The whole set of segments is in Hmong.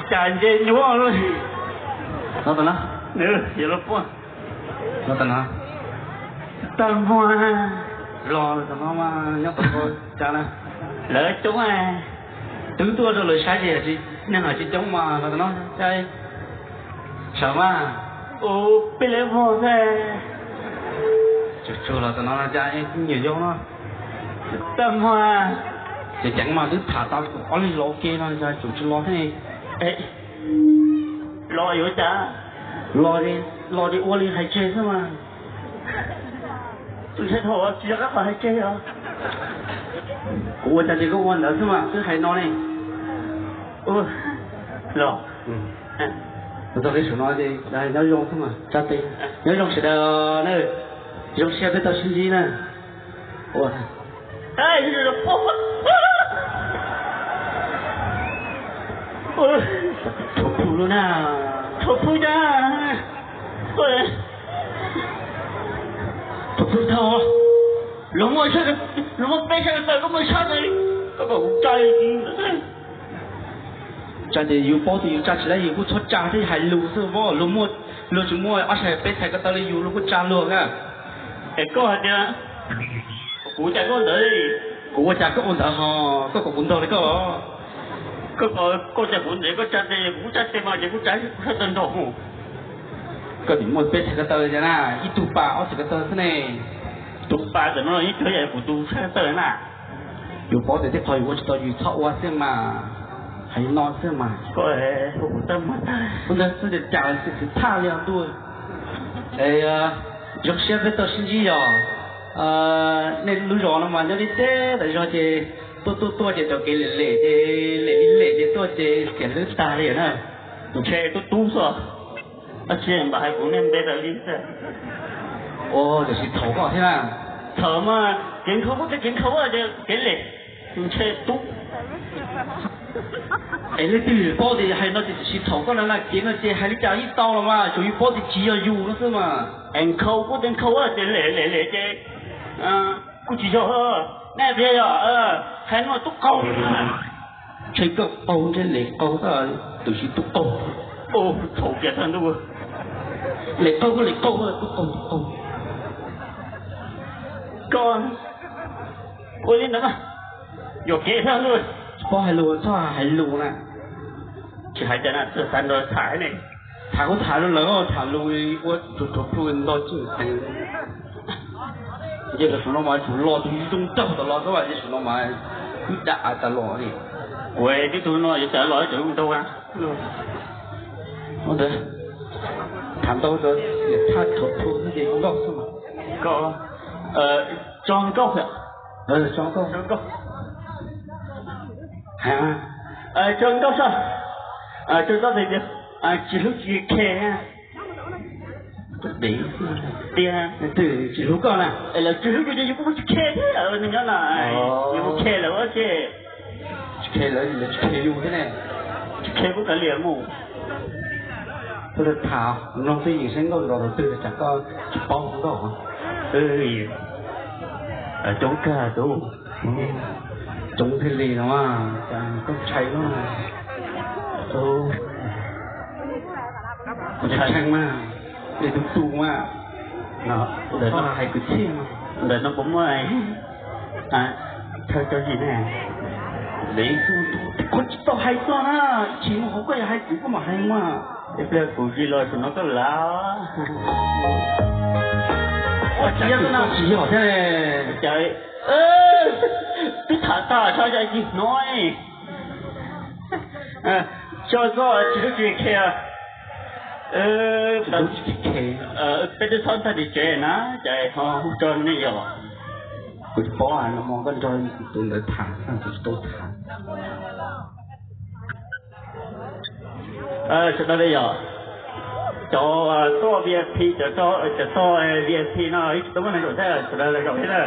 Cas nce nyuaj li. Los tom no. Nws yog los puaj. Los tom no. Tag muag. Los tom no mas nyob tom ko cas na. Lawv coob, twb tuaj rau lawv saib ces neeg los tsis coob mas los tom no. Sawv mas. Ua peb lab vog xwb. Tsuag tsuag los tom no cas nyiam yau no. Tag muag. Ces ceev mas twb tham tau ob leeg los ua ke no cas tseem tsis los thiab ne. Los yuav cas? Los, los ces ua li hais tseg xwb mas. Ntshai thaum tsis yog qab qhov hais tseg os. Kuv ua cas ces koj ua ntawd xwb mas twb hais no ne. Los, txog li saum no ces nyob zoo xwb mas, tsa tes. Nyob zoo sawv daws na, zoo siab peb tau sib ntsib na. Ua Thaum phu lub na, thaum phu cas, thaum phu thaum luag muaj, luag muaj peb sab ko taw koj muaj sab tes, koj kom kuv tsa li. Tsa ces yus paub tias yus tsa tsis tau yus kuj txhob tsa thiab hais lus xwb, luag muaj, luag tsis muaj ob sab peb sab ko taw li yus luag kuj tsa luag na. Es koj hais tias kuv cas koj ntawd, kuv ua cas koj ua ntawd ho, koj kom kuv nrog li koj. Koj, koj cas kuv ntev koj tsa tes kuv kuj tsa tes mas ces kuj tsa kuv sab taw nrog mus. Koj tsis muaj peb txhais ko taw li na, ib tug pas ob txhais ko taw xwb ne. Tus pas tam no ib tug yam kuv tus sab ko taw na. Yus paub tias tej qhov yus ua tsis tau yus txhob ua xwb mas, hais no xwb mas. Koj hu kuv tab muag tag. Ua ntawd xwb cas cas xwm thaj li os ntuj. Es zoo siab peb tau sib ntsib yog nej lub zos no mas nyob li teb tas zog ces tuaj tuaj tuaj ces cov kev lem lem ces lem li lem ces tuaj ces xiam hlwb tag li na. Ntshe tub tub xwb. Tab sis mam hais kuv niag npe raws li xwb. Ua tiam sis txhaum koj thiab na. Txhaum mas kev nkhaus kuj tias kev nkhaus, kev lem, ntshe tub. Es leej twg paub tias hais no ces tiam sis txhaum koj na, kev no ces hais li cas yeej tau los mas, tsuas yus paub tias tsis yog yus no xwb mas. Es nkhaus kuj tias nkhaus, ces lem lem lem ces kuj tsis yog. Nej tias yog, hais no tub qaug. Ntshe koj qaug, ntshe lem qaug, tab sis tub qaug. Txhaum kiag tag ntuj. Lem qaug kuj lem qaug, tub qaug tub qaug. Koj ua li ntawd mas yuam kev tag ntuj. Tsis paub hais lus txhob hais lus na. Tsis hais cas na, xav nrog tham ne. Tham kuj tham rau lawv, tham lus ua tsuag tsuag plhu nto tsis teev. Ces lawv saum no mas tsum los tus zoo nraug tas los xwb, ces saum no mas twb dam tas los li. Kuv tib tug no yuav cas los cov zoo nraug a. Ntawd tham ntau rau niam thaj tsuag plhu ces nkauj xwb mas. Koj tso nkauj, tso nkauj, tso nkauj, tso nkauj soj, tso nkauj tias tsis hlub tsis khe. Tias tsis hlub koj na, es lawv tsis hlub yus ces yus kuj tsis khe thiab, nws nyob na, yus mus khe lawv ua tsi. Tsis khe lawv, lawv tsis khe yus thiab ne. Tsis khe kuj kav liam mus. Tuaj tham mloog twj ywm saib nkauj nrog tus twg, tsam koj tsis paub nkauj. Coob kawg tus. Coob thiaj li no, cas koj ntshai no. Ntshai mas, li tus tus mas, ntawm no hais kwv txhiaj mas. Ntawm no puas muaj chaw cov zis ne? Ntev xwb, kuv tsis tau hais koj na, ib chim mus hauv koj yog hais kuv koj mam hais mas. Ib pliag kuv zis los saum no koj lav. Ua cas koj tsis yog thiab ne? Cas twb tham tag tso cas tsis hnov. Tso koj tsis hlub tsis khe. Peb twb txhob tag tim tsev na, cas ho hu tso nej yog. Kuv tsis paub, no mo koj nrog tus ntawd tham, kuv tsis tau tham. Sawv daws li yog cov tuaj V I P, cov, cov tuaj V I P no ib tsis tau muaj neeg zaum thiab, sawv daws los zaum thiab na.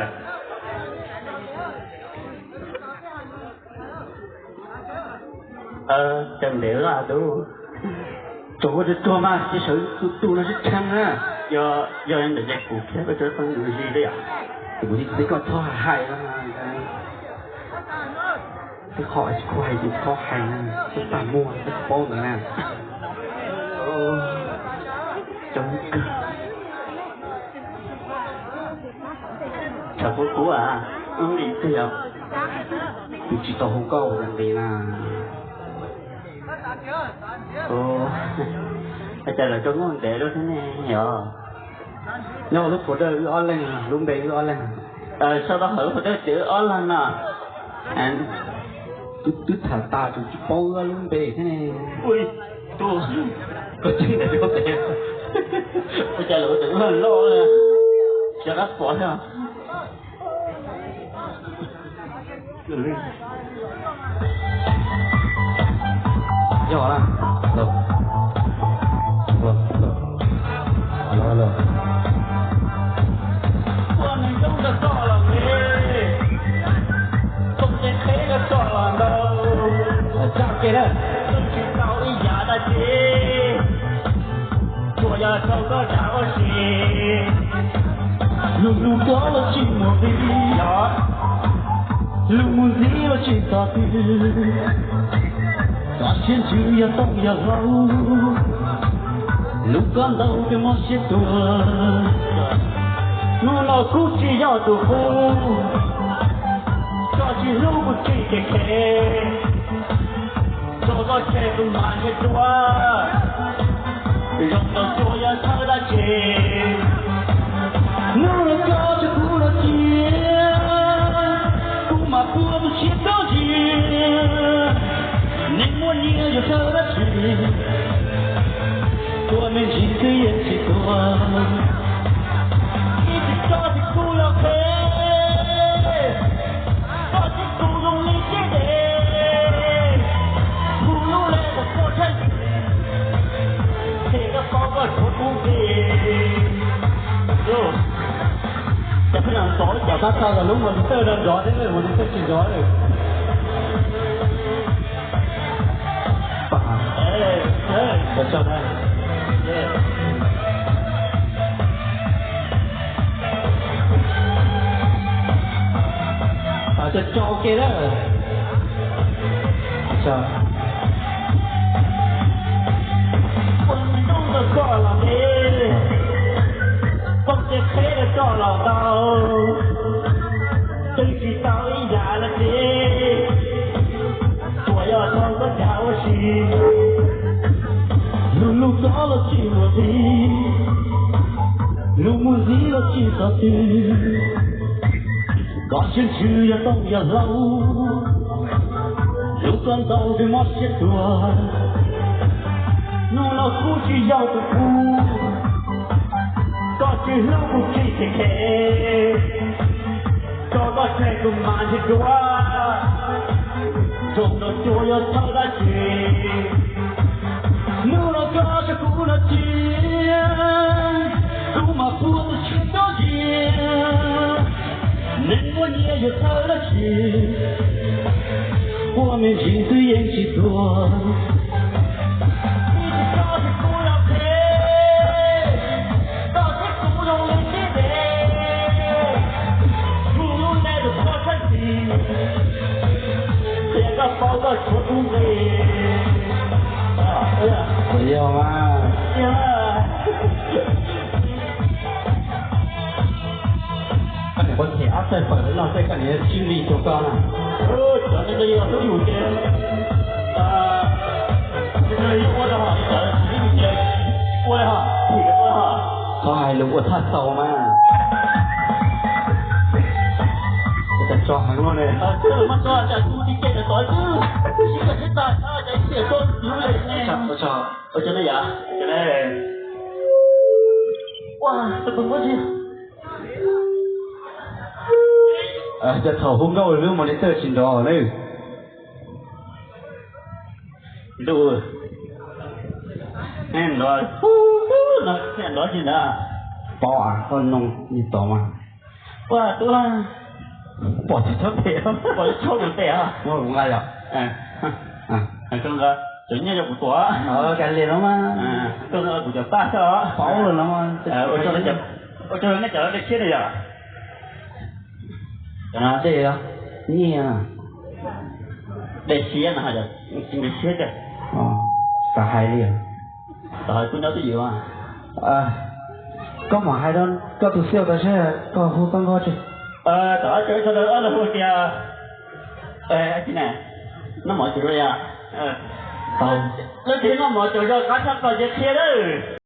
Cas ntev lawm tus. Tsuas ua tsuag tsuag mas, cia sawv tus tus no sib tshee na. Yog, yog li ntawd ces kuv thiab koj tso peb mus zis li yom. Kuv tsis txib koj txhob hais. Tej qhov tsis khuv hais yus tsis txhob hais na, tub tag muag koj tsis paub ntawd na. Coob kawg. Tsam kuv kuv a, wb li twg yog, kuv tsis tau hu nkauj ua nqis na. Ua cas lawv tau nkauj ntev lub thiab ne yog? Nyob lub folder wb ob leeg, lub npe wb ob leeg. Sau tau hauv lub folder ces wb ob leeg no. Twb tham tas tus tsis paub wb lub npe thiab ne. Ua cas lawv ua tus loj loj li, xyov qab pom thiab. Yog na. Ua neeg zoo rau koj los me, koom tej qheb rau koj los ntau, txawj tsis tau ib yam dab tsi, tsuas yog rau koj dag ua si. Lub hlub koj los tsis muaj nqis, lub mus ntxiv los tsis txog twg. Koj siab ntsws yog tooj yog hlau, lub koj ntau kawg mob siab tuag. Hnub no kuv tsis yog tus qub, koj tsis hlub kuv tsis khev khev, tso koj tseg kuv mam ntsib dua. Zoo rau tsuas yog thawj dab tsi, hnub no koj tsis kuv los cia, kuv mam puas tus tshiab koj cia. Neeg muaj nyiaj yog thawj dab tsi, ua me ntsis twb yeej tsis tuag. Ib txhis koj tsis kuv los qheb, koj tsis kuv zoo li tib neeg, kuv lub lej mus koj tshaj, ces koj paub koj tshuav kuv nqi. Ces pheej ntov cov kab tau los lub monitor nrov nrov thiab, monitor tsis nrov li. Tso ua ke na. Ua neeg zoo rau koj los me, koom tej qheb rau koj los ntau, txawj tsis tau ib yam dab tsi, tsuas yog rau koj dag ua si. Lub hlub koj los tsis muaj nqis, lub mus ntxiv los tsis txog twg. Koj siab ntsws yog tooj yog hlau, lub koj ntau kawg mob siab tuag. Hnub no kuv tsis yog tus qub, koj tsis hlub kuv tsis khev khev, tso koj tseg kuv mam ntsib dua. Zoo rau tsuas yog thawj dab tsi, hnub no koj tsis kuv los cia, kuv mam puas tus tshiab koj cia. Neeg muaj nyiaj yog thawj dab tsi, ua me ntsis twb yeej tsis tuag. Ib txhis koj tsis kuv los qheb, koj tsis kuv zoo li tib neeg, kuv lub lej mus koj tshaj, ces koj paub koj tshuav kuv nqi. Yog mas, koj niam, koj them ob txaij pawg no tej koj niam sib nqis rau koj na. Cov no yog hlub yus ces, ua rau hom, cov no tsis hlub yus ces ua li hos, thim ua li hos. Txhob hais lus ua thaj xaus mas. Cas tso heev luaj ne. Muab tso cas kuv tsis cem tod xwb, sib koj sib tag, cas ib tiam tso hlub li ne. Ua tso, ua tso ne yom. Ua, tus pug muab tsis. Cas thaum hu nkauj lub monitor tsis nrov na. Ntuj, nrov, nrov tsis ntag. Paub koj nug li tod mas. Ua tub, pom tsis tshua phem, pom tsis tshua phem os. Muab kuv nqa yom. Koj nqa, cov nyiaj yog kuv tuav. Kav liam no mas. Koj nqa kuv cov paj xwb os. Paub lawm no mas. Ua tsaug nej cov dej tshiab ne yom. Cov no dej os, nyiaj. Dej siab no, siab tiag. Txawm hais li, txawm hais kuv nyob twj ywm. Koj mam hais rau koj tus xib hwb tau saib, koj hu txoj nkauj tsi. Tau, hu tias, noj mov cuag yog, leej twg noj mov cuag yog qab tshaj tau ces qhia lawm.